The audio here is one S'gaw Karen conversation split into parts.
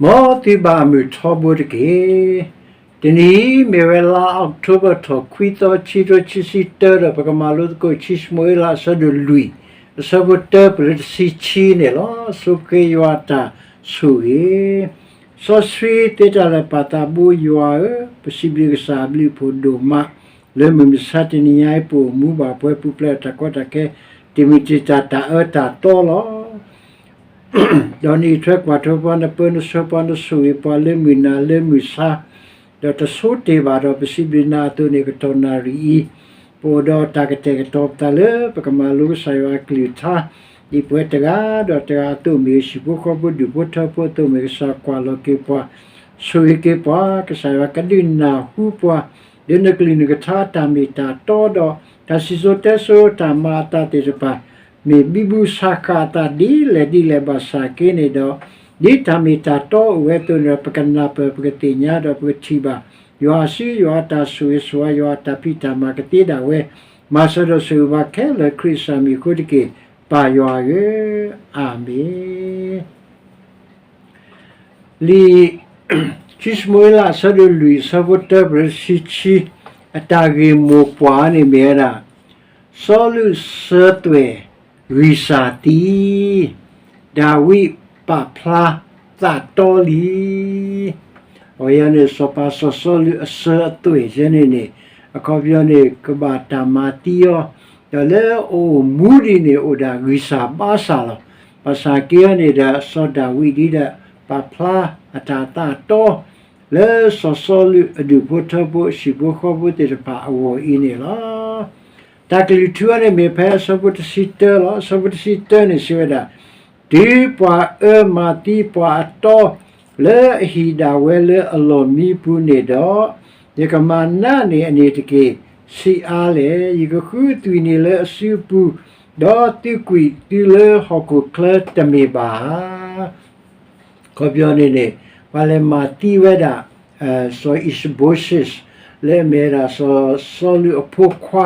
မ်သုဘၣ်အမုာ်ထီဘိတက့ၢ်. တနံၤအံၤမ့ၢ်ဝဲလါအီးကထိဘၢၣ်ထီၣ်ခွံသီ ခံကထိခံဆံတၢ ဒီးပကမၤလိသကိး ခံၡမူၤအ့လး အဆၢဒိၣ်လွံၢ်, အဆၢဖိတၢ ပလၢတဆံခံန့ၣ်လီၤ. ဆိက့ယွၤအတၢ်ဆိၣ်ဂ့ၤ, စီဆှံသ့တၢ်လၢာ်ပၢ်သးဘိယွၤဧၢ, ပစံးဘျုးကစၢ်အဘျုးအဖှိၣ်ဒိၣ်မး လၢမုၢ်မဆါတနံၤညါအံၤ ပအိၣ်မူဘၣ်ပှဲၤပူၤဖျဲးတၢ်ကီတၢ်ခဲ, တမ့ၢ်တၢ်အၢတၢ်သီလီၤ. ဒီးနအံးထွဲကွၢ်ထွဲပှၤ, နပၢနဆှၢပှၤ, နဆိၣ်ဂ့ၤပှၤလၢမုၢ်နၤလၢမုၢ်ဆါ, ဒီးတဆိတ့ၢ်ဘၣ်ဒီး ပစံးဘျုးနၤအသိးန့ၣ် ကတီၢ်နၣ်ရံၣ်အံၤ, ပအိၣ်ဒီးတၢ်ကတဲာ်ကတီၤပသးလၢပကမၤလိကစၢ်ယွၤအကလုၢ်ကထါ, ဒ်ပဝဲတဂၤဒီးတဂၤအသိး မ့ၢ်ဟံၣ်ဖိဃီဖိဒူၣ်ဖိထၢဖိအသိး မ့ၢ်ကစၢ်ကွၢ်လီၤက့ၤပှၤ, ဆိၣ်ဂ့ၤက့ၤပှၤ, ကစၢ်ယွၤကဒုးနၢ်ဟူပှၤ လၢနကလုၢ်နကထါတၢ်မ့ၢ်တၢ်တီဒီး တၢ်စံၣ်စိၤတဲစိၤတၢ်မၤအသးသ့ၣ်တဖၣ် မ့ၢ်ဘံဘူဆးဃာ်အသးဒ်လဲၣ်ဒ်လဲၣ်ဘၣ်ဆၣ်က့န့ၣ်ဒီး, ဒ်တၢ်မ့ၢ်တၢ်တီအိၣ်ဝဲအသိးန့ၣ်ဒီး ပကနၢ်ပၢၢ်ပကသ့ၣ်ညါဒီးပကထံၣ်ဘၣ် ယွၤအစုယွၤအတၢ်ဆိၣ်ဂ့ၤဆိၣ်ဝါ ယွၤအတၢ်ဖံးတၢ်မၤကသ့ဒၣ်ဝဲ, မၤစၢၤဒီးဆိၣ်ဂ့ၤဘၣ်ခဲလၢာ်ခရံာ်အမံၤအဃိတက့ၢ်, ပၢ်ယွၤဧၢ, အၤမ့ၣ်. လံာ်ခံၡမူၤအ့လး အဆၢဒိၣ်လွံၢ် အဆၢဖိတၢ ပလၢတဆံခံ, အတၢ်ဂ့ၢ်မိၢ်ပှၢ်န့ၣ်မ့ၢ်ဝဲဒၣ်, စီလူးစၢသွဲၣ်ဂံၢ်စၢ်သံ, ဒၤဝံးပာ်ဖျါသးတီလံ. အဝဲန့ၣ် စီၤပၤစီၤစီလူးအစၢအသွဲၣ်ယဲန့ၣ်န့ၣ်, အခီပညီန့ၣ် ကဘၣ်တၢ်မၤသံအီၤ, ဒီးလၢအအိၣ်မူဒ်န့ၣ် အိၣ်ဒၣ်ဂံၢ်စၢ်ဘါစၢ်လီၤ. ဘၣ်ဆၣ်က့အီၤန့ၣ်ဒီး စီၤဒၤဝံးဒ်ဒီး ပာ်ဖျါအတၢ်သးတီ လၢစီၤစီလူးအဒူၣ်ဖိထၢဖိ ဟံၣ်ဖိဃီဖိသ့ၣ်တဖၣ်အဂီၢ်အံၤန့ၣ်လီၤ. တၢ်ကလုၢ်ထူအီၤန့ၣ်မ့ၢ်ဖဲအဆၢဖိတဆံတၢလီၤ. အဆၢဖိတဆံတၢန့ၣ်စံးဝဲဒၣ်, တုၤပှၤအၢမၤသံပှၤအတီ လၢအဟံၣ်ဒၣ်ဝဲလၢအလီၢ်မံပူၤန့ၣ်ဒီး, ယကမၤနးန့ၢ်အန့ၣ်တက့ၢ်. ဆံးအါလဲၣ်, ယကဃုသွံၣ်န့ၢ်လၢအစုပူၤ, ဒီးသုကွံာ်သုလၢဟီၣ်ခိၣ်ချၢတမ့ၢ်ဘၣ်ဧါ. အခီပညီန့ၣ်န့ၣ် ပှၤလဲၤမၤသံဝဲဒၣ် စီၤအံၡဘိၡ့, လၢအမ့ၢ်ဝဲဒၣ်စီၤစီလူးအဖိခွါ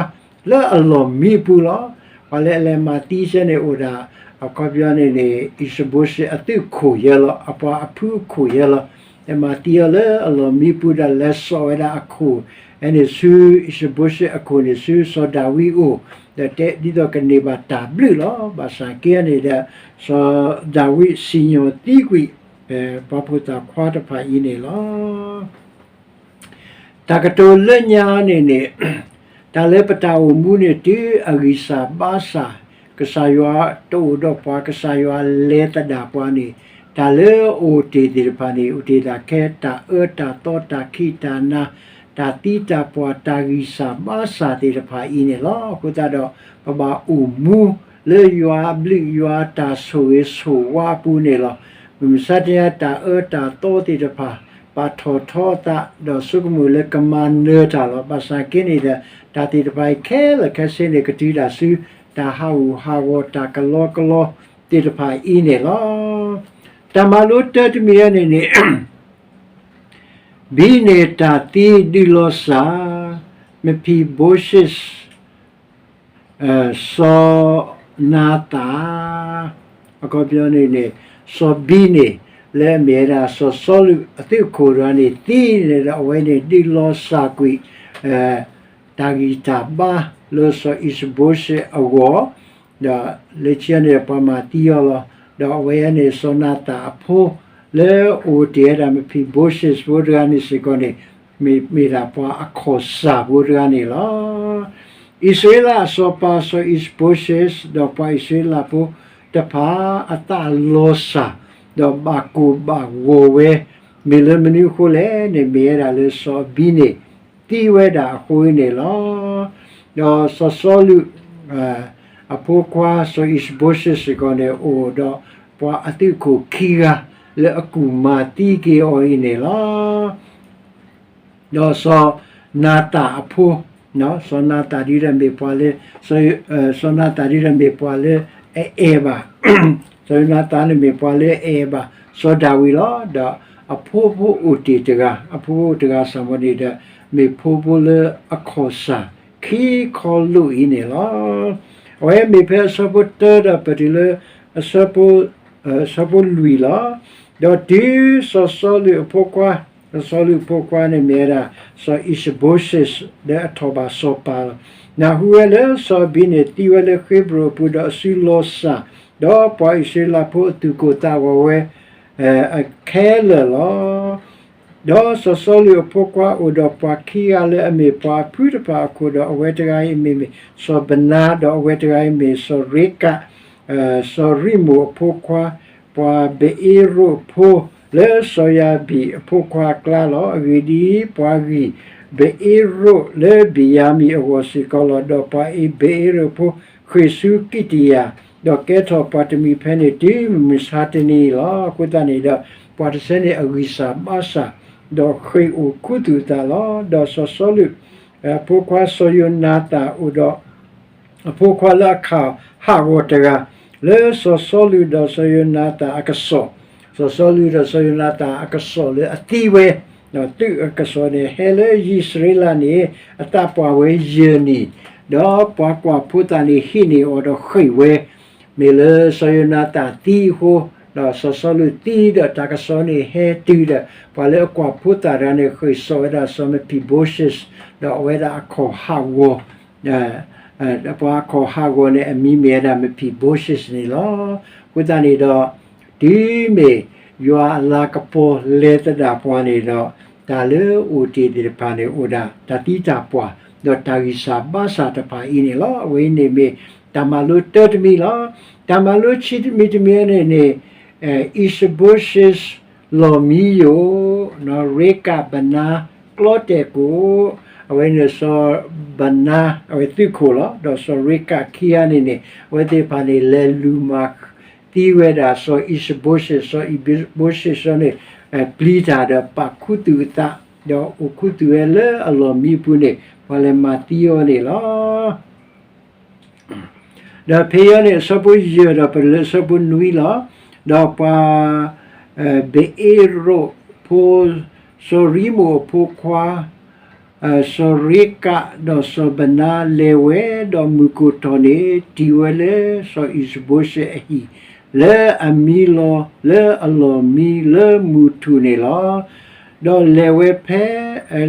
လၢအလီၢ်မံပူၤလီၤ. ပှၤလၢအလဲၤမၤသံစဲန့ၣ်အိၣ်ဒၣ် အခီပညီန့ၣ်န့ၣ် အံၡဘိၡ့အသုးခိၣ်ယဲလီၤ, အပှၤအဖုအခိၣ်ယဲလီၤ. လဲၤမၤသံအီၤလၢအလီၢ်မံပူၤဒီး လဲၤစိာ်ဝဲဒၣ်အခိၣ် အန့ၣ်ဆူ အံၡဘိၡ့အခိၣ်န့ၣ်ဆူစီၤဒၤဝံးအအိၣ်, ဒီးတဲဒ်သိးကန့ၢ်ဘၣ်တၢ်ဘျုးလီၤ. ဘၣ်ဆၣ်က့န့ၣ်ဒီး စီၤဒၤဝံးစံၣ်ညီၣ်သံကွံာ် ပှၤဖိသၣ်ခွါတဖၣ်အံၤန့ၣ်လီၤ. တၢ်ကတိၤလၢညါန့ၣ်န့ၣ် တၢ်လၢပတၢ်အိၣ်မူန့ၣ် တုၤအဂံၢ်စၢ်ဘါစၢ်, ကစၢ်ယွၤတအိၣ်ဒီးပှၤ, ကစၢ်ယွၤလဲၤသဒၣ်ပှၤန့ၣ်, တၢ်လၢအအိၣ်တ့ၢ်သ့ၣ်တဖၣ်န့ၣ် အိၣ်တ့ၢ်ဒၣ်ခဲတၢ်အၢတၢ်သီ တၢ်ခံးတၢ်နၤ, တၢ်သံတၢ်ပှၢ် တၢ်ဂံၢ်စၢ်ဘါစၢ်သ့ၣ်တဖၣ်အံၤန့ၣ်လီၤ. အဃိသတးဒီး ပဘၣ်အိၣ်မူလၢယွၤအဘျုးယွၤအတၢ်ဆိၣ်ဂ့ၤဆိၣ်ဝါအပူၤန့ၣ်လီၤ. မုၢ်မဆါတနံၤတၢ်အၢတၢ်သီသ့ၣ်တဖၣ် ပာ်ထီၣ်ထီအသး ဒီးဆိကမိၣ်လၢကမၤနၢၤတၢ်လီၤ. ဘၣ်ဆၣ်က့န့ၣ်ဒီး တၢ်သ့ၣ်တဖၣ်အံၤခဲလၢာ်ခဲဆ့န့ၣ် ကတုၤဒၣ်ဆူ တၢ်ဟးဂူာ်ဟးဂီၤ တၢ်ကလီကလီသ့ၣ်တဖၣ်အံၤန့ၣ်လီၤ. တၢ်မၤလိတၢတမံၤအံၤန့ၣ်န့ၣ် ဘံန့ၣ်တၢ်သံဒုးလီၤစၢ် မဖံဘိၡ့ စီၤနၤသၣ်, အခီပညီန့ၣ်န့ၣ် စီၤဘံန့ၣ် လၢအမ့ၢ်ဝဲဒၣ်စီၤစီလူးအသုးခိၣ်တဂၤန့ၣ် သံန့ၣ်ဒီး အဝဲန့ၣ်ဒုးလီၤစၢ်ကွံာ် တၢ်ဂံၢ်တၢ်ဘါလၢစီၤအံၡဘိၡ့အဂီၢ်, ဒီးလၢခံန့ၣ် ပှၤမၤသံအီၤလီၤ. ဒီးအဝဲန့ၣ် စီၤနၤသၣ်အဖိ လၢအိၣ်တ့ၢ်ဝဲဒၣ် မဖံဘိၡ့ဖိတဂၤန့ၣ်စ့ၢ်ကီးန့ၣ် မ့ၢ်မ့ၢ်ဒၣ်ပှၤအခီၣ်စၢ်ဖိတဂၤန့ၣ်လီၤ. အံၣ်စရ့လးအစီၤပၤစီၤအံၡဘိၡ့ ဒီးပှၤအံၣ်စရ့လးဖိတဖၣ်အသးလီၤစၢ် ဒီးဘၣ်ကိၢ်ဘၣ်ဂီၤဝဲ မ့ၢ်လၢမနုၤအဃိလဲၣ်န့ၣ် မ့ၢ်ဝဲဒၣ်လၢစီၤအဘံန့ၣ် သံဝဲဒၣ်အဃိန့ၣ်လီၤ. ဒီးစီၤစီလူး အဖိခွါစီၤအံၡဘိၡ့စ့ၢ်ကီးန့ၣ် အိၣ်ဒီးပှၤအသုးခိၣ်ခံဂၤ လၢအကူၣ်မၤသံက့ၤအီၤအံၤန့ၣ်လီၤ. ဒီးစီၤနၤသၣ်အဖိ, စီၤနၤသၣ်ဒ်ဒီးမ့ၢ်ပှၤလၢ, စီၤနၤသၣ်ဒ်ဒီးမ့ၢ်ပှၤလၢအအဲၣ်ဘၣ်, စီၤနၤသၣ်န့ၣ်မ့ၢ်ပှၤလၢအအဲၣ်ဘၣ်စီၤဒၤဝံးလီၤ. ဒီးအဖိဖိအိၣ်တ့ၢ်တဂၤ, အဖိဖိအိၣ်တဂၤစ့ၢ်ကီးန့ၣ်ဒီး မ့ၢ်ဖိဖိလၢအခီၣ်စၢ်ခံခီလိာ်အံၤန့ၣ်လီၤ. အဝဲမ့ၢ်ဖဲအဆၢဖိတၢဒီးပတုၤလၢ အဆၢဖိလွံၢ်လီၤ. ဒီးတုၤစီၤစီလူးအဖိခွါ, စီၤစီလူးအဖိခွါန့ၣ်မ့ၢ်ဝဲဒၣ် စီၤအံၡဘိၡ့ လၢအထီၣ်ဘၣ်စီၤပၤလီၤ. နၢ်ဟူဝဲလၢစီၤအဘံၤန့ၣ် သံဝဲလၢဃ့ဘြိၣ်အပူၤ ဒီးအစုလီၤစၢ်, ဒီးပှၤအံၣ်စရ့လးဖိအသူၣ်ကိၢ်သးဂီၤဝဲ အခဲလၢာ်လီၤ. ဒီးစီၤစီလူးအဖိခွါအိၣ်ဒီးပှၤခံဂၤလၢအမ့ၢ်ပှၤအဖုတဖၣ်အခိၣ်, ဒီးအဝဲတဂၤအံၤမ့ၢ်စီၤဘနါ, ဒီးအဝဲတဂၤအံၤမ့ၢ်စီၤရ့ကး, စီၤရံမိၣ်အဖိခွါ, ပှၤဘ့ၣ်အ့ရိၣ်ဖိ လၢစီၤယၤဘံးအဖိခွါအကျါလီၤ. အဂ့ၢ်ဒ်အံၤ, ပှၤဂံၢ်ဘ့ၣ်အ့ရိၣ်လၢဘ့ၣ်ယၤမံၣ်အဂီၢ်စ့ၢ်ကီးလီၤ. ဒီးပှၤအံၤဘ့ၣ်အ့ရိၣ်ဖိ ဃ့ၢ်ဆူကံးတယၤ, ဒီးကဲထီၣ်ပှၤတမံၤဖဲန့ၣ်တုၤမုၢ်မဆါတနံၤအံၤလီၤ. အဃိသတးန့ၣ်ဒီး ပှၤတဆၢန့ၣ်အဂံၢ်စၢ်ဘါစၢ်, ဒီးဃ့ၢ်အိၣ်ခူသူၣ်အသးလီၤ. ဒီးစီၤစီလူး အဖိခွါစီၤယိၤနၤသၣ်အိၣ်ဒီး အဖိခွါလၢအခၣ်ဟးဂီၤတဂၤ, လၢစီၤစီလူးဒီးစီၤယိၤနၤသၣ်အကစီၣ်, စီၤစီလူးဒီးစီၤယိၤနၤသၣ်အကစီၣ်လၢအသံဝဲ, ဒီးသုးအကစီၣ်န့ၣ် ဟဲလၢယံၡရ့လးန့ၣ် အသးပှၢ်ဝဲယဲၢ်နံၣ်, ဒီးပှၤကွၢ်ဖိသၣ်န့ၣ်ဟံးန့ၢ်အီၤဒီးဃ့ၢ်ဝဲ, မ့ၢ်လၢစီၤယိၤနၤသၣ်သံအဃိ, ဒီးစီၤစီလူးသံဒီးတၢ်ကစီၣ်န့ၣ်ဟဲတုၤဒီး ပှၤလၢအကွၢ်ဖိသၣ်တဂၤန့ၣ် ဃ့ၢ်စိာ်ဝဲဒၣ်စီၤမ့ၤဖံဘိၡ့, ဒီးအဝဲဒၣ်အခီၣ်ဟးဂီၤ ပှၤအခီၣ်ဟးဂီၤန့ၣ် အမံၤမ့ၢ်ဝဲဒၣ်မ့ၤဖံဘိၡ့န့ၣ်လီၤ. အဃိသတးန့ၣ်ဒီး တုၤမ့ၢ်ယွၤအလၤကပီၤလဲၤသဒၣ်ပှၤန့ၣ်ဒီး တၢ်လၢအိၣ်တ့ၢ်သ့ၣ်တဖၣ်န့ၣ် အိၣ်ဒၣ်တၢ်သံတၢ်ပှၢ် ဒီးတၢ်ဂံၢ်စၢ်ဘါစၢ်တဖၣ်အံၤန့ၣ်လီၤ. အဝဲအံၤန့ၣ်မ့ၢ်တၢ်မၤလိတၢတမံၤလီၤ. တၢ်မၤလိဆံတမံၤတမံၤန့ၣ်န့ၣ် အံၡဘိၡ့ လီၢ်မံယိာ်, ရ့ကး ဘနါ ကျီတဲာ်ကိၣ်, အဝဲန့ၣ်စီၤဘနါ အဝဲသုးခိၣ်လီၤ. ဒီးစီၤရ့ကးခံဂၤန့ၣ်န့ၣ် အဝဲသ့ၣ်တဖၣ်န့ၣ် လဲၤလူၤမၤသံဝဲဒၣ်စီၤအံၡဘိၡ့, စီၤအံၡဘိၡ့န့ၣ် ပျံၤတၢ်ဒီးပာ်ခူသူၣ်အသး, ဒီးအိၣ်ခူသူၣ်ဝဲလၢအလီၢ်မံအပူၤန့ၣ် ပှၤလဲၤမၤသံအီၤန့ၣ်လီၤ. ဒီးဖဲအံၤန့ၣ် အဆၢဖိယဲၢ်ဒီးပတုၤလၢအဆၢဖိနွံလီၤ. ဒီးပှၤ ဘ့ၣ်အ့ရိၣ်ဖိ စီၤရံမိၣ်အဖိခွါ စီၤရ့ကး ဒီးစီၤဘနါလဲၤဝဲ, ဒီးမုၢ်ကိၢ်ထီၣ်န့ၣ် တံၤဝဲလၢစီၤအံၡဘိၡ့အဟံၣ် လၢအမံလီၤလၢအလီၢ်မံလၢမုၢ်ထူၣ်န့ၣ်လီၤ. ဒီးလဲၤဝဲဖဲ,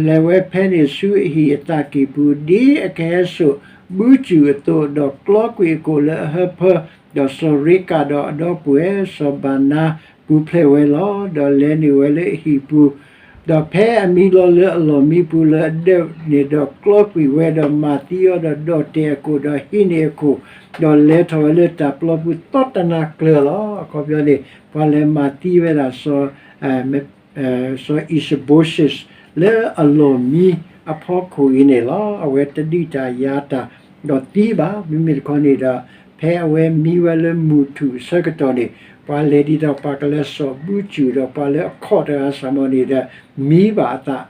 လဲၤဝဲဖဲန့ၣ်ဆူအဟံၣ်အသၣ်ကံၢ်ပူၤ ဒ်အကဟဲစိာ်ဘုစူၣ်အသိး, ဒီးကျီကွံာ်အကိာ်လၢအဟၢဖၢ, ဒီးစီၤရ့ကးဒီးအဒီပုၢ်ဝဲၢ်စီၤဘနါပူၤဖျဲးဝဲလီၤ. ဒီးလဲၤနုာ်ဝဲလၢအဟံၣ်ပူၤ, ဒီးဖဲအမံလီၤလၢအလီၢ်မံပူၤလၢအဒၢးန့ၣ်ဒီးကျီကွံာ်ဝဲ, ဒီးမၤသံအီၤဒီးဒီၣ်တဲာ်အကိာ်, ဒီးဟံးန့ၢ်အခိၣ်, ဒီးလဲၤထီၣ်ဝဲလၢတၢ်ပျီပူၤသီတနၤကျၢၤလီၤ. အခီပညီန့ၣ် ပှၤလဲၤမၤသံဝဲဒၣ် စီၤအံၡဘိၡ့ လၢအလီၢ်မံအဖီခိၣ်အံၤန့ၣ်လီၤ. အဝဲတဒုးတၢ်ယၤတၢ်ဒီးသံဘၣ်. မ့မ့ၢ်တခီန့ၣ်ဒီး ဖဲအဝဲမံဝဲလၢမုၢ်ထူၣ်အဆၢကတီၢ်န့ၣ် ပှၤလဲၤဒ်သိးပှၤကလဲၤစိာ်ဘုစူၣ်ဒီး ပှၤလၢအခီၣ်တဂၤစ့ၢ်ကီးန့ၣ်ဒီး မံဘၣ်အသး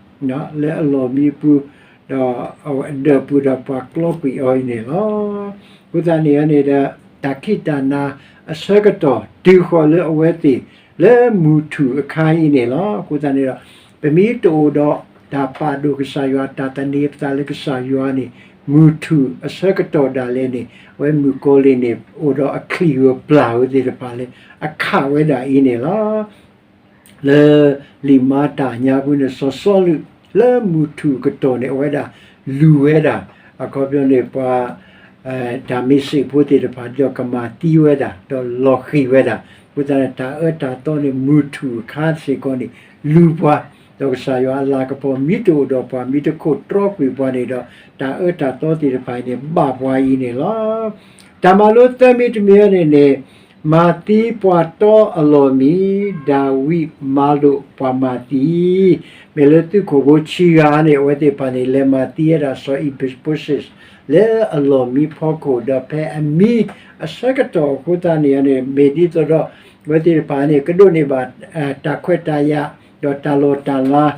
လၢအလီၢ်မံပူၤ, ဒီးအဒၢးပူၤဒီးပှၤကျီကွံာ်အီၤအံၤန့ၣ်လီၤ. အဃိသတးန့ၣ်န့ၣ်ဒီး တၢ်ခံးတၢ်နၤအဆၢကတီၢ်တုၤဃီၤလၢအဝဲသ့ၣ် လၢမုၢ်ထူၣ်အခါအံၤန့ၣ်လီၤ. အဃိသတးန့ၣ်ဒီး ပမ့ၢ်တအိၣ်ဒီးတၢ်ပာ်ဒိၣ်ကစၢ်ယွၤ, တၢ်သန့ၤပသးလၢကစၢ်ယွၤန့ၣ် မုၢ်ထူၣ်အဆၢကတီၢ်ဒၣ်လဲာ်န့ၣ် အဝဲမုၣ်ကီၤလံၢ်န့ၣ် အိၣ်ဒီးအချံၣ်ဧိၤပျၢ်ဧိၤသ့ၣ်တဖၣ်လၢအခးဝဲဒၣ်အံၤန့ၣ်လီၤ. လၢလံာ်မၤတၢ်ညါပူၤန့ၣ် စီၤစီလူး လၢမုၢ်ထူၣ်အကတီၢ်န့ၣ် အဝဲဒၣ်လူၤဝဲဒၣ် အခီပညီန့ၣ် ပှၤ တၢ်မ့ၢ်စ့ၢ်ဖိသ့ၣ်တဖၣ် ဒီးကမၤသံဝဲဒၣ် ဒီးလီၤဃံၤဝဲဒၣ်. အဃိသတးန့ၣ် တၢ်အၢတၢ်သီန့ၣ် မုၢ်ထူၣ်အခါစ့ၢ်ကီးန့ၣ် လူၤပှၤ, ဒီးကစၢ်ယွၤအလၤကပီၤမ့ၢ်တအိၣ်ဒီးပှၤ မ့ၢ်တခိးတြီကွံာ်ပှၤန့ၣ်ဒီး တၢ်အၢတၢ်သီသ့ၣ်တဖၣ်အံၤန့ၣ် ဘၣ်ပှၤအံၤန့ၣ်လီၤ. တၢ်မၤလိသၢမံၤတမံၤန့ၣ်န့ၣ် မၤသံပှၤတီအလီၢ်မံ, ဒၤဝံးမၤလိာ်ပှၤမၤသံ, မ့ၢ်လၢသုးခိၣ်ဖိဆံဂၤန့ၣ် အဝဲသ့ၣ်တဖၣ်န့ၣ် လဲၤမၤသံဝဲဒၣ်စီၤအံၡဘိၡ့ လၢအလီၢ်မံဖီခိၣ်, ဒီးဖဲအမံအဆၢကတီၢ်အဃိသတးန့ၣ်န့ၣ် မ့ၢ်ဒ်သိးဒီး အဝဲသ့ၣ်တဖၣ်န့ၣ် ကဒိးန့ၢ်ဘၣ် တၢ်ခွဲးတၢ်ယာ် ဒီးတၢ်လီၢ်တၢ်လၤ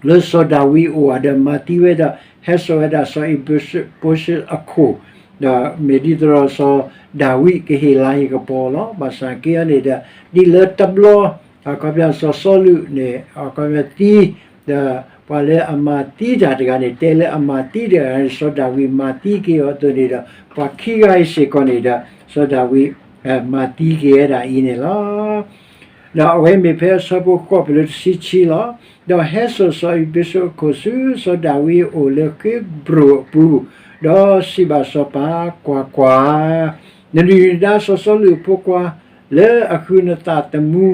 လၢစီၤဒၤဝံးအအိၣ်ဒီး မၤသံဝဲဒီး ဟဲစိာ်ဝဲဒၣ်စီၤအံၡဘိၡ့အခိၣ်, ဒီးမ့ၢ်ဒ်သိးဒီးစီၤဒၤဝံးကဟ့ၣ်လၤဟ့ၣ်ကပီၤလီၤ. ဘၣ်ဆၣ်က့န့ၣ်ဒီး ဒ်လၢတဘျီ အခီပညီစီၤစီလူးန့ၣ် အခီပညီသံ ဒီးပှၤလၢအမၤသံတၢ်တဂၤန့ၣ် တဲလၢအမၤသံတဂၤန့ၣ် စီၤဒၤဝံးမၤသံက့ၤအီၤအသိးန့ၣ်ဒီး ပှၤခံဂၤအံၤစ့ၢ်ကီးန့ၣ်ဒီး စီၤဒၤဝံး မၤသံက့ၤဝဲဒၣ်အံၤန့ၣ်လီၤ. ဒီးအဝဲမ့ၢ်ဖဲအဆၢဖိဃိး ဖဲလၢတဆံခံလီၤ. ဒီးဟဲစိာ်စီၤအံၤဘ့ၣ်စိအခိၣ်ဆူစီၤဒၤဝံးအအိၣ်လၢဃ့ဘြိၣ်အပူၤ, ဒီးစံးဘၣ်စီၤပၤ, ကွၢ်ကွၢ်, နဒုၣ်နဒါစီၤစီလူးအဖိခွါ လၢအဃုနသးသမူ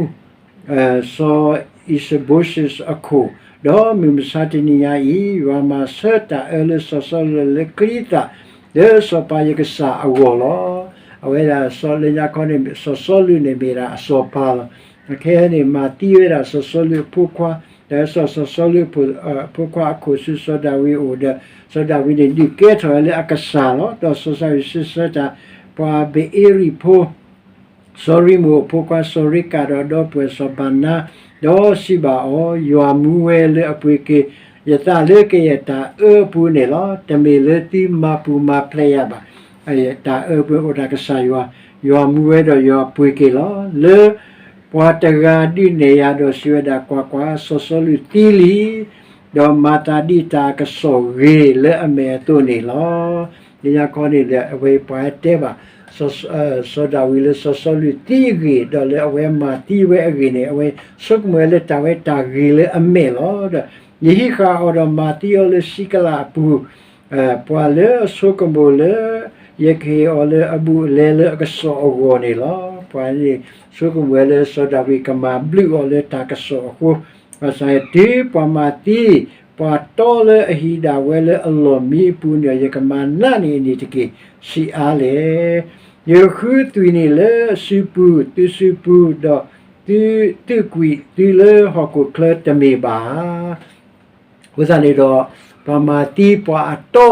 စီၤအံၣ်စဘိၤၡ့အခိၣ်, ဒီးမုၢ်မဆါတနံၤညါအံၤ ယွၤမၤဆၢတၢ်အၢလၢစီၤစီလူးလၢချံသၣ် လၢစီၤပၤယကစၢ်အဂီၢ်လီၤ. အဝဲဒၣ်စီၤလၢညါခီန့ၣ် စီၤစီလူးန့ၣ်မ့ၢ်ဒၣ်အစီၤပၤလီၤ. ခဲအံၤန့ၣ် မၤသံဝဲဒၣ်စီၤစီလူးအဖိခွါ, ဒီးစီၤစီလူးအဖိခွါအခိၣ်ဆူစီၤဒၤဝံးအအိၣ်ဒီး စီၤဒၤဝံးန့ၣ်ဒုးကဲထီၣ်ဝဲလၢအကစၢ်လီၤ. ဒီးစီၤစီလူးစံးဆၢတၢ်, ပှၤဘ့ၤအ့ရံၣ်ဖိ စီၤရံမိၣ်အဖိခွါစီၤရ့ကၤဒီးဒီပုၢ်ဝဲၢ်စီၤဘၤနါ, ဒီးစံးဘၣ်အီၤ, ယွၤမူဝဲလၢအပှ့ၤက့ၤ ယသးလၢကယဲၢ်တၢ်အၢအပူၤန့ၣ်လီၤ. တမ့ၢ်လၢသုမၤပူၤမၤဖျဲးယၤဘၣ်. တၢ်အၢအပူၤအိၣ်ဒီးကစၢ်ယွၤ, ယွၤမူဝဲဒီးယွၤပှ့ၤက့ၤလီၤ. လၢပှၤတဂၤဒုးနဲၣ်ယၤဒီးစံးဝဲဒၣ်, ကွၢ်ကွၢ်, စီၤစီလူးသံလံ ဒီးမၤသးဒ်တၢ်ကစီၣ်ဂ့ၤလၢအမဲာ်အသိးန့ၣ်လီၤ. လၢညါခီန့ၣ်ဒီး အဝဲပှၤတဲဘၣ် စီၤဒၤဝံးလၢစီၤစီလူးသံအဂ့ၢ်, ဒီးလၢအဝဲမၤသံဝဲအဂ့ၢ်န့ၣ် အဝဲဆိကမိၣ်ဝဲလၢတၢ်ဝဲတၢ်ဂ့ၤလၢအမဲာ်လီၤ. ဒီးယဟံးဃာ်အီၤဒီးမၤသံအီၤလၢစံးကလးအပူၤ, ပှၤလၢအဆိကမိၣ်လၢ ယကဟ့ၣ်အီၤလၢအဘူးအလဲလၢအကစီၣ်အဂီၢ်န့ၣ်လီၤ. ပှၤန့ၣ် ဆိကမိၣ်ဝဲလၢစီၤဒၤဝံးကမၤဘျုးအီၤလၢတၢ်ကစီၣ်အဃိ, ဘၣ်ဆၣ်တုၤပှၤမၤသံ ပှၤတီလၢအဟံၣ်ဒၣ်ဝဲလၢအလီၢ်မံအပူၤန့ၣ် ယကမၤနးန့ၢ်အန့ၣ်တက့ၢ် ဆံးအါလဲၣ်. ယဃုသွံၣ်န့ၣ်လၢအစုပူၤ, သုစုပူၤ, ဒီးသု, သုးကွံာ်သုလၢဟီၣ်ခိၣ်ချၢတမ့ၢ်ဘၣ်. အဃိသတးန့ၣ်ဒီး ပှၤမၤသံပှၤအတီ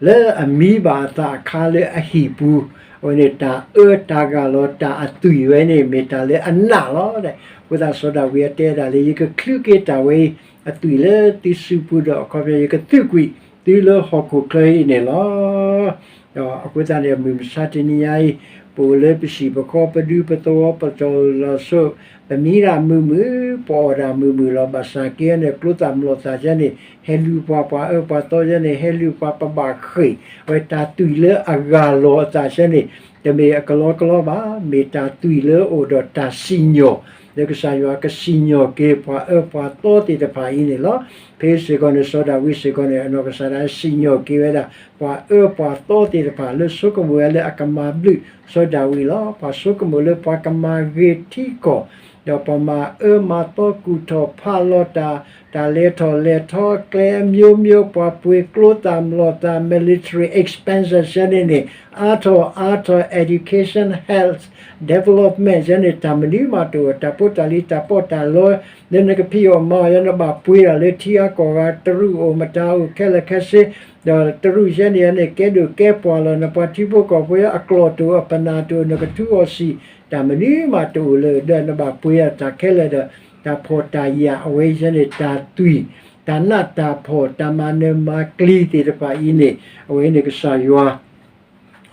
လၢအမံဘၣ်အသးအခါလၢအဟံၣ်ပူၤ, အဝဲန့ၣ်တၢ်အၢတၢ်ဂၢ်လီၤ တၢ်အသွံၣ်ဝဲန့ၣ် မ့ၢ်တၢ်လၢအနးလီၤ. အဃိသတးစီၤဒၤဝံးအတဲဒၣ်လၢ ယကချုးက့ၤတၢ်ဝဲအံၤ အသွံၣ်လၢသုစုပူၤဒီး အခီပညီ ယကသုးကွံာ်သုလၢဟီၣ်ခိၣ်ချၢအံၤန့ၣ်လီၤ. ဒီးအဃိသတးန့ၣ် မုၢ်မဆါတနံၤညါအံၤ ပအိၣ်လၢပဟံၣ်ပဃီ ပဒူပသဝီ ပလီၢ်စိၤ ပမံဒၣ်မုာ်မုာ် ပအီၣ်ဒၣ်မုာ်မုာ်လီၤ. ဘၣ်ဆၣ်က့န့ၣ် ကျိသၣ်မျိာ်သၣ်ယဲန့ၣ် ဟဲလူၤပှၤ ပှၤအၢပှၤသီယဲန့ၣ် ဟဲလူၤပှၤ ပဘၣ်ဃ့ၢ်ဝဲတၢ်သွံၣ်လၢအဂၢ်လီၤအသးယဲန့ၣ် တမ့ၢ်အကလီကလီဘၣ်. မ့ၢ်တၢ်သွံၣ်လၢအအိၣ်ဒီးတၢ်စံၣ်ညီၣ် လၢကစၢ်ယွၤကစံၣ်ညီၣ်က့ၤ ပှၤအၢပှၤသီသ့ၣ်တဖၣ်အံၤန့ၣ်လီၤ. ဖဲစ့ၢ်ကီးန့ၣ် စီၤဒၤဝံးစ့ၢ်ကီးန့ၣ် အနီၢ်ကစၢ်ဒၣ်စံၣ်ညီၣ်က့ၤဝဲဒၣ် ပှၤအၢပှၤသီသ့ၣ်တဖၣ် လၢဆိကမိၣ်ဝဲလၢအကမၤဘျုးစီၤဒၤဝံးလီၤ. ပှၤဆိကမိၣ်လၢပှၤကမၤဂ့ၤထံကီၢ် ဒီးပှၤမၤအၢမၤသီကူၣ်ထီၣ်ဖးလီၤတၢ်, တၢ်လဲၤထီၣ်လဲၤထီကျဲအမျိုးမျိုး ပှၤပှ့ၤကျိသၣ်မျိာ်သၣ် military expenses ယဲန့ၣ်န့ၣ် အါထီၣ်အါထီၣ် education, health, development ယဲန့ၣ် တၢ်မနုၤမးတအိၣ် တၢ်ဖိတၢ်လံၤတၢ်ပီးတၢ်လီ လၢနကဖံးအီၣ်မၤအီၣ်ယဲ နဘၣ်ပှ့ၤဒၣ်လၢထံအါကီၢ်ဂၤ တရူးအိၣ်မတၤအိၣ်ခဲလၢာ်ခဲဆ့ ဒီးတရူးယဲန့ၣ်န့ၣ် ကဲဒိၣ်ကဲပှၢ်လီၤ နပှၤထံဖိကီၢ်ဖိအကျီၢ်တအိၣ် အပနၢ်တအိၣ် နကထူအီၣ်ဆံး တၢ်မနုၤမးတအိၣ်လၢ ဒီးနဘၣ်ပှ့ၤဒၣ်တၢ်ခဲလၢာ်ဒီး တၢ်ဖှီၣ်တၢ်ယာ်အဝဲယဲန့ၣ် တၢ်သွံၣ် တၢ်နးတၢ်ဖှီၣ် တၢ်မၤနၢၤမၤကျံၤသ့ၣ်တဖၣ်အံၤန့ၣ် အဝဲန့ၣ်ကစၢ်ယွၤ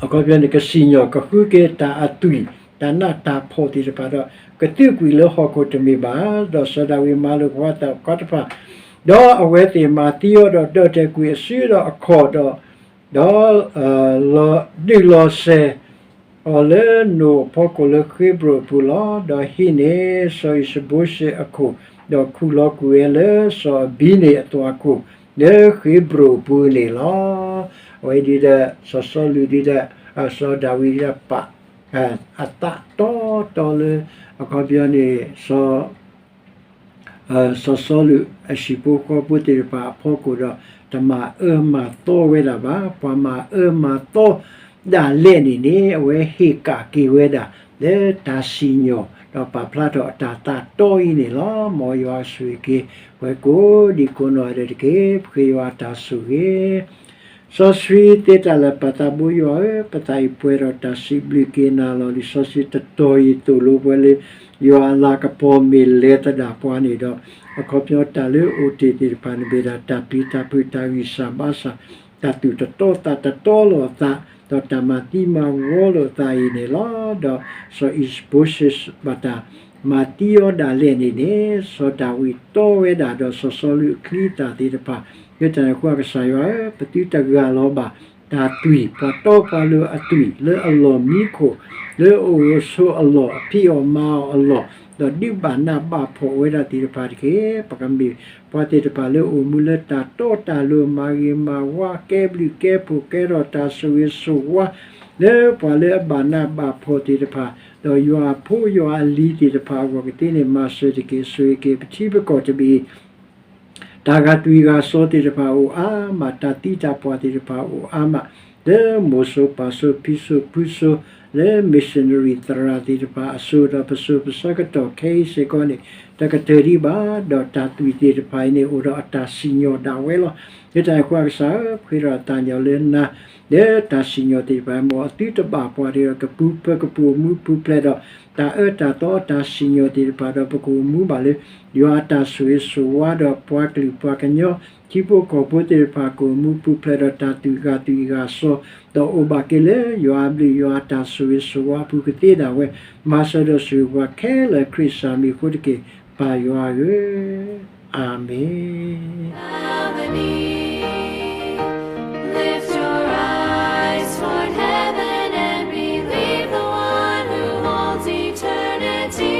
အခီပညီန့ၣ် ကစံၣ်ညီၣ်ကဃုက့ၤတၢ်အသွံၣ် တၢ်နးတၢ်ဖှီၣ်သ့ၣ်တဖၣ်ဒီး ကသုးကွံာ်လၢဟီၣ်ခိၣ်တမ့ၢ်ဘၣ်. ဒီးစီၤဒၤဝံးမၤလိာ်ကဝီၤသးခီတဖၣ်, ဒီးအဝဲသ့ၣ်မၤသံအီၤဒီး ဒၢၣ်တဲာ်ကွံာ်အစုဒီးအခီၣ်ဒီး ဒီး ဒုးလီၤစဲၤအီၤလၢနိၣ်အဖီခိၣ်လၢဃ့ဘြိၣ်အပူၤလီၤ. ဒီးဟံးန့ၢ်စီၤအံၣ်စဘိၤၡ့အခိၣ်, ဒီးခူၣ်လီၤကွံာ်ဝဲလၢစီၤအဘံန့ၣ်အသွၣ်ခိၣ် လၢဃ့ဘြိၣ်အပူၤန့ၣ်လီၤ. အဝဲဒ်ဒီး စီၤစီလူးဒ်ဒီး စီၤဒၤဝံးဒ်ဒီးပာ် အသးတီတီလၢ အခီပညီန့ၣ် စီၤစီလူးအဟံၣ်ဖိဃီဖိသ့ၣ်တဖၣ်အဖီခိၣ်ဒီး တမၤအၢမၤသီဝဲဒၣ်ဘၣ်. ပှၤမၤအၢမၤသီဒၣ်လဲာ်န့ၣ်န့ၣ် အဝဲဟ့ၣ်ကၣ်က့ၤဝဲဒၣ် လၢတၢ်စံၣ်ညီၣ် ဒီးပာ်ဖျါထီၣ်အတၢ်သးတီအံၤန့ၣ်လီၤ. မ်ယွၤဆိၣ်ဂ့ၤက့ၤ ပှၤကိးဒံကိးနီၢ်ဂၤဒဲးတက့ၢ်. ပဃ့ယွၤအတၢ်ဆိၣ်ဂ့ၤ စီဆှံသ့တၢ်လၢာ် ပၢ်သးဘိယွၤဧၢ, ပသးအံၤပှဲၤဒီးတၢ်စံးဘျုးက့ၤနၤလီၤ. လံာ်စီဆှံတတီၤအံၤသိၣ်လိပှၤလၢ ယွၤအလၤကပီၤမ့ၢ်လဲၤသဒၣ်ပှၤန့ၣ်ဒီး အခီပညီတၢ်လၢအိၣ်တ့ၢ်သ့ၣ်တဖၣ်န့ၣ် မ့ၢ်ဒၣ်တၢ်ပျံၤတၢ်ဖုး တၢ်ဂံၢ်စၢ်ဘါစၢ် တၢ်သူၣ်တတီသးတတီလိာ်အသး ဒီးတၢ်မၤသံမၤဝီလိာ်အသးအံၤန့ၣ်လီၤ. ဒီးစီၤအံၣ်စဘိၤၡ့ဘၣ်တၢ်မၤသံအီၤဒၣ်လဲာ်န့ၣ်န့ၣ် စီၤဒၤဝံးတီဝဲဒၣ်ဒီးစီၤစီလူးအချံအသၣ်သ့ၣ်တဖၣ် လၢတၢ်န့ၣ်အဃိ ကစၢ်ယွၤဧၢ, ပသုတဂၢ်လီၤဘၣ် တၢ်သွံၣ် ပှၤတီပှၤလိၤအသွံၣ် လၢအလီၢ်မံခိၣ် လၢအအိၣ်ဆိးအလီၢ် အဖံးအီၣ်မၤအီၣ်အလီၢ် ဒီးဒုးဘၣ်နးဘၣ်ဖှီၣ်ဝဲဒၣ်သ့ၣ်တဖၣ်တက့ၢ်. ပကမ့ၢ်ပှၤသ့ၣ်တဖၣ်လၢအိၣ်မူလၢတၢ်တီတၢ်လိၤ မၤဂ့ၤမၤဝါ ကဲဘျုးကဲဖှိၣ် ကဲထီၣ်တၢ်ဆိၣ်ဂ့ၤဆိၣ်ဝါ လၢပှၤလၢအဘၣ်နးဘၣ်ဖှီၣ်သ့ၣ်တဖၣ် ဒီးယွၤအဖိယွၤအလံၤသ့ၣ်တဖၣ်အဂီၢ်ကသ့န့ၣ် မၤစၢၤတက့ၢ်. ဆိၣ်ဂ့ၤက့ၤပထံပကီၢ်တဘ့ၣ် တၢ်ဂာ်သွံၣ်ဂာ်စီၤသ့ၣ်တဖၣ်အိၣ်အါမး, တၢ်သံတၢ်ပှၢ်သ့ၣ်တဖၣ်အိၣ်အါမး, လၢမိၢ်စိၤပၢ်စိၤဖံစိၤဖုစိၤ လၢ missionary သရၣ်သ့ၣ်တဖၣ်အစိၤ ဒီးပစိၤပဆၢကတီၢ်ခဲအံၤစ့ၢ်ကီးန့ၣ် တကတၢၢ်ဒံးဘၣ်, ဒီးတၢ်သွံၣ်သ့ၣ်တဖၣ်အံၤန့ၣ် အိၣ်ဒီးအတၢ်စံၣ်ညီၣ်ဒၣ်ဝဲလီၤ. လၢတၢ်အံၤအဃိကစၢ်ဧၢ, ဖှ့ထီၣ်တၢ်ညီလၢနၤ လၢတၢ်စံၣ်ညီၣ်သ့ၣ်တဖၣ် မ်အသုတဘၣ်ပှၤဒီး ကပူၤဖျဲး ကပူၤမူပူၤဖျဲးဒီး တၢ်အၢတၢ်သီအတၢ်စံၣ်ညီၣ်သ့ၣ်တဖၣ်ဒီး ပကအိၣ်မူဘၣ်လၢ ယွၤအတၢ်ဆိၣ်ဂ့ၤဆိၣ်ဝါဒီးပှၤကလုာ်ပှၤကညီ ထံဖိကီၢ်ဖိသ့ၣ်တဖၣ် ကအိၣ်မူပူၤဖျဲးဒီးတၢ်သွံၣ်ဂာ်သွံၣ်ဂာ်စီၤ ဒီးအိၣ်ဘၣ်က့ၤလၢယွၤအဘျုးယွၤအတၢ်ဆိၣ်ဂ့ၤဆိၣ်ဝါအပူၤကသ့ဒၣ်ဝဲ မၤစၢၤဒီးဆိၣ်ဂ့ၤပှၤခဲလၢာ်ခရံာ်စၢ်မံၤအဃိတက့ၢ် ပၢ်ယွၤဧၢ, အၤမ့ၣ်. Lift your eyes toward heaven and believe the one who holds eternity